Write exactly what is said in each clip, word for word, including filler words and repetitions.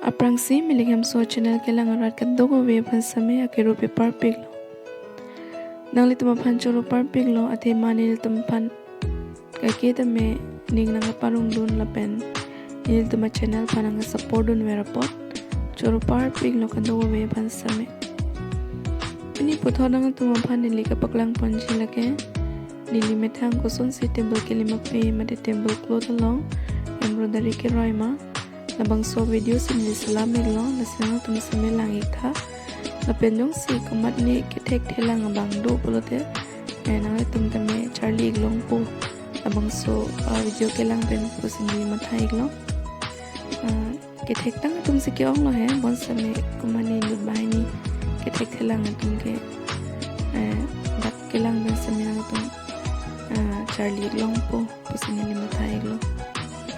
Aphrangsi Milik Hemso channel kelang arat kadokave aphan seme akero parpiklo. Nanglitum aphan choro parpiklo, athema nelitum aphan kake tame ning nangparongdun lapen nelitum achannel aphan nangsupport dunver apot choro parpiklo kadokave aphan seme. Pini puthot nangtum aphan neli kapaklang ponji lake neli methang kosonsi table kelim ape mate table cloth along embroidery keroi ma, labangso video si neli selam-iklo, lasi nangtum seme lang-iktha. Lapen jongsi komatne kethekthelang abang do pulote, eh, nanglitum tame charli-ik longpo. Labangso, ah, video kelang pen pusi neli matha-iklo. Ah, kethek tang atum si ke-onglo he, bonseme komatne inut banghini kethekthelang atum ke, eh, dak kelang pen seme nangtum, ah, charli-ik longpo pusi neli matha-iklo.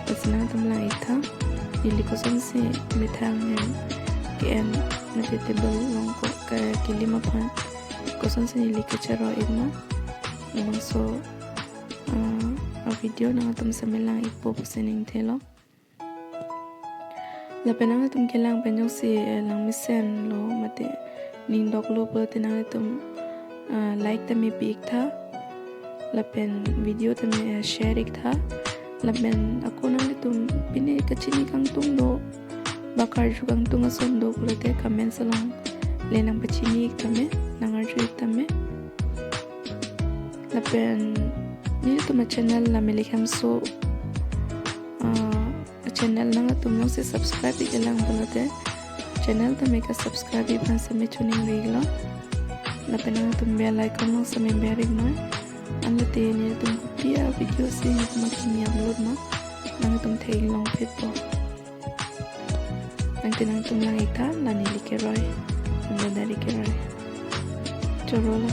Lasi nangtum lang-iktha, neli kosonsi methang hem ke-en mate table along ko ke kelim aphan kosonsi neli kachero-ik ma, labangso, ah, a video nangtum seme lang-ikpo pusi ning thelo. Lapen nangtum kelang pen jongsi, eh, langmesenlo mate ning doklo pulote nangtum, ah, like tame pi-iktha. Lapen video tame, eh, share-iktha. Lapen ako nanglitum pine kachini kangtung do, ba karju kangtung ason do pulote comments along le nangpachini-ik tame, nangarju-ik tame. Lapen nelitum achannel la Milik Hemso, ah, achannel nangtum jongsi subscribe-ik-elang pulote channel tame ka subscribe-ik aphan seme choning-iklo. Lapen nangtum bell icon along seme ber-iknoi. Anlote nelitum kopi a video si nelitum akimi upload ma, nangtum theklong phitpo. Nangtum nangtum lang-iktha, la neli keroi, embroidery keroi. Chorolo.